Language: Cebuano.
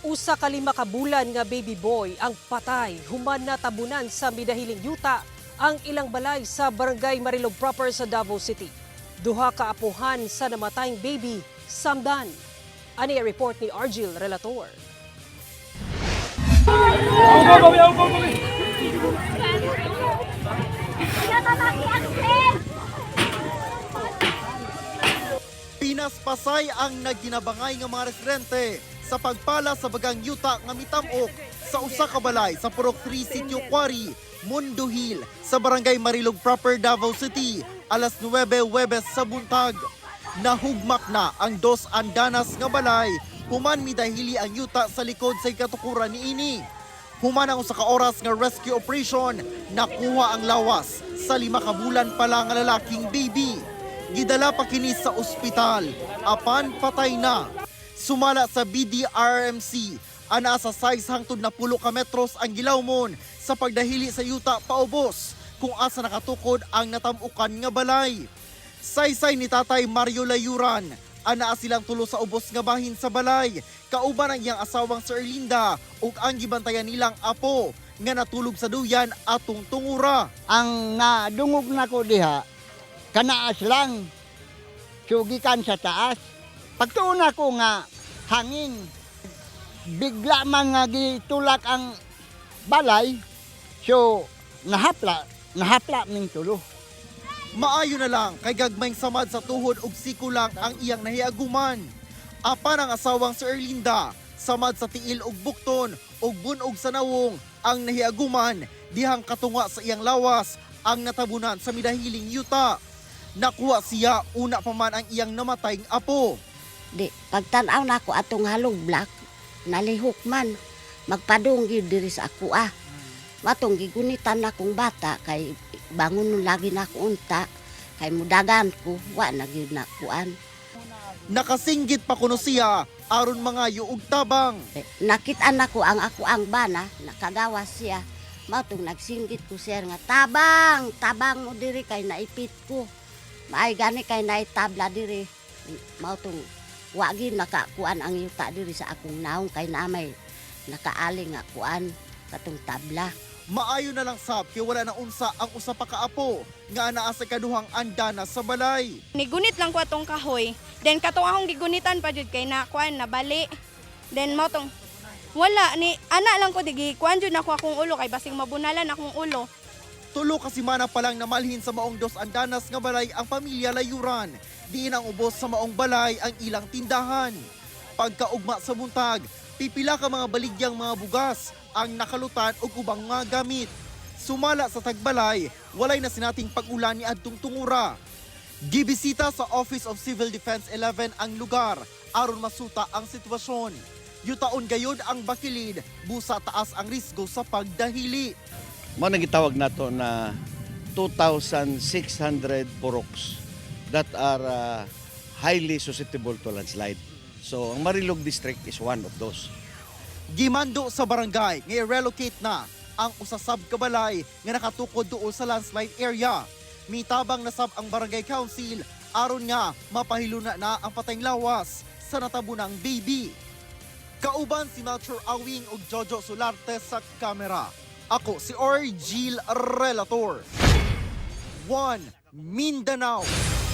1 ka 5 ka bulan nga baby boy ang patay human natabunan sa midahiling yuta ang ilang balay sa Barangay Marilog Proper sa Davao City. Duha ka apuhan sa namatayng baby, samdan. Ani ang report ni Argil Relator. Pinaspasay ang nagginabangay nga mga residente sa pagpala sa bagang yuta nga mitam-ok sa usa ka balay sa Purok 3, Sitio Quarry, Mundo Hill sa Barangay Marilog Proper, Davao City, alas 9 Huwebes sa buntag. Nahugmak na ang dos andanas nga balay human midahili ang yuta sa likod sa ikatukuran niini. Human ang usa ka oras nga rescue operation, nakuha ang lawas sa 5 ka bulan pa lang nga lalaking baby. Gidala pa kini sa ospital, apan patay na. Sumala sa BDRMC, anaa sa size hangtod na 10 ka metros ang gilawmon sa pagdahili sa yuta paubos kung asa nakatukod ang natamukan nga balay. Saysay ni Tatay Mario Layuran, anaa silang tulo sa ubos nga bahin sa balay, kauban ang iyang asawang si Erlinda ug ang gibantayan nilang apo nga natulog sa duyan atong tungura. Ang nadungog nako diha, kanaas lang, sugikan sa taas. Pagtuon ako nga hangin, bigla man nga gitulak ang balay, so nahapla, nahapla ming tulo. Maayo na lang kay gagmayng samad sa tuhod ug siko lang ang iyang nahiaguman. Apan ang asawang si Erlinda, samad sa tiil ug bukton ug bunog sa nawong ang nahiaguman dihang katunga sa iyang lawas ang natabunan sa midahiling yuta. Nakuha siya una pa man ang iyang namatayng apo. Di, pagtan-aw nako atong hollow block, nalihok man. Magpadung gyud diri sa ako ah. Matong gigunitan nakong bata kay bangon lagi nako unta kay mudagan ko, wa na gyud na kuan. Nakasinggit pa kuno siya aron mga og tabang. Eh, nakita nako ang ako ang bana, nakagawas siya. Matong nagsinggit ko sir nga tabang, tabang mo diri kay naipit ko. Maay gani kay naitabla diri. Mao tong wa gyud nakakuan ang yuta diri sa akong naong kay naamay nakaali nga kuan katong tabla. Maayo na lang sab kay wala na unsa ang usa pa ka apo nga anaa sa kaduhang andana sa balay. Nigunit lang ko atong kahoy. Then katong akong gigunitan pa jud kay na kuan nabali. Then mo tong wala ni ana lang ko digi kuan jud nako akong ulo kay basing mabunalan akong ulo. 3 ka semana pa lang namalhin sa maong dos andanas nga balay ang pamilya Layuran. Diin ang ubos sa maong balay ang ilang tindahan. Pagkaugma sa buntag, pipila ka mga baligyang mga bugas ang nakalutan og ubang mga gamit. Sumala sa tagbalay, walay na sinating pag-ulan ni adtong tungura. Gibisita sa Office of Civil Defense 11 ang lugar aron masuta ang sitwasyon. Yutaon gayod ang bakilid, busa taas ang risgo sa pagdahili. Mao nang gitawag nato na 2,600 puroks that are highly susceptible to landslide. So ang Marilog District is one of those. Gimando sa barangay nga i-relocate na ang usasab kabalay nga nakatukod duol sa landslide area. Mitabang nasab ang barangay council aron nga mapahiluna na ang patayng lawas sa natabunang baby. Kauban si Melchor Awing ug Jojo Solarte sa kamera. Ako si Orgil Relator. 1 Mindanao.